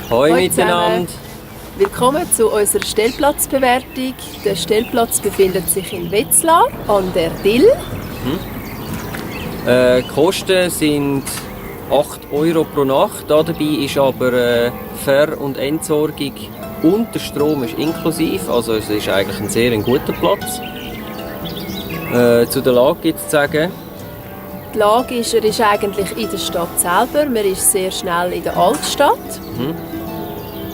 Hoi miteinander. Willkommen zu unserer Stellplatzbewertung. Der Stellplatz befindet sich in Wetzlar an der Dill. Die Kosten sind 8 € pro Nacht. Dabei ist aber Ver- und Entsorgung und der Strom ist inklusiv. Also es ist eigentlich ein sehr guter Platz. Zu der Lage gibt es zu sagen. Die Lage ist, er ist eigentlich in der Stadt selber. Man ist sehr schnell in der Altstadt.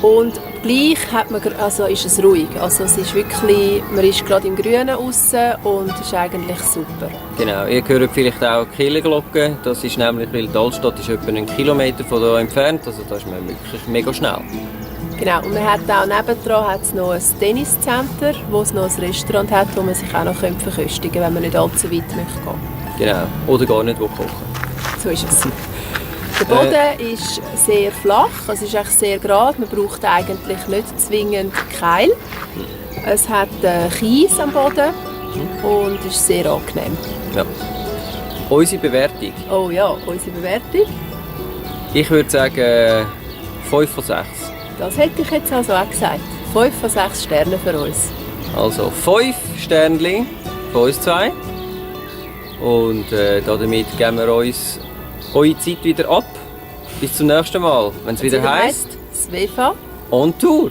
Und gleich ist es ruhig. Also es ist wirklich, man ist gerade im Grünen aussen und es ist eigentlich super. Genau, ihr hört vielleicht auch die Kirchenglocken. Das ist nämlich, weil die Altstadt ist etwa 1 Kilometer von hier entfernt. Also da ist man wirklich mega schnell. Genau, und man hat auch nebendran hat's noch ein Tenniscenter, wo es noch ein Restaurant hat, wo man sich auch noch verköstigen könnte, wenn man nicht allzu weit möchte gehen. Genau, oder gar nicht kochen. So ist es. Der Boden ist sehr flach, es ist echt sehr gerade. Man braucht eigentlich nicht zwingend Keil. Es hat Kies am Boden und ist sehr angenehm. Ja. Unsere Bewertung? Oh ja, unsere Bewertung? Ich würde sagen 5 von 6. Das hätte ich jetzt also auch gesagt. 5 von 6 Sternen für uns. Also 5 Sternchen von uns zwei. Und damit geben wir uns eure Zeit wieder ab. Bis zum nächsten Mal, wenn es wieder heisst Svefa On Tour.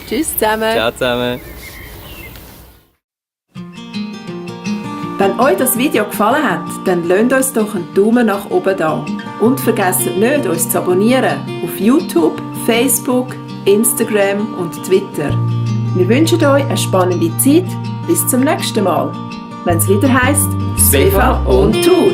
Tschüss zusammen. Ciao zusammen. Wenn euch das Video gefallen hat, dann lasst uns doch einen Daumen nach oben da. Und vergesst nicht, uns zu abonnieren auf YouTube, Facebook, Instagram und Twitter. Wir wünschen euch eine spannende Zeit. Bis zum nächsten Mal, wenn es wieder heisst Svefa On Tour.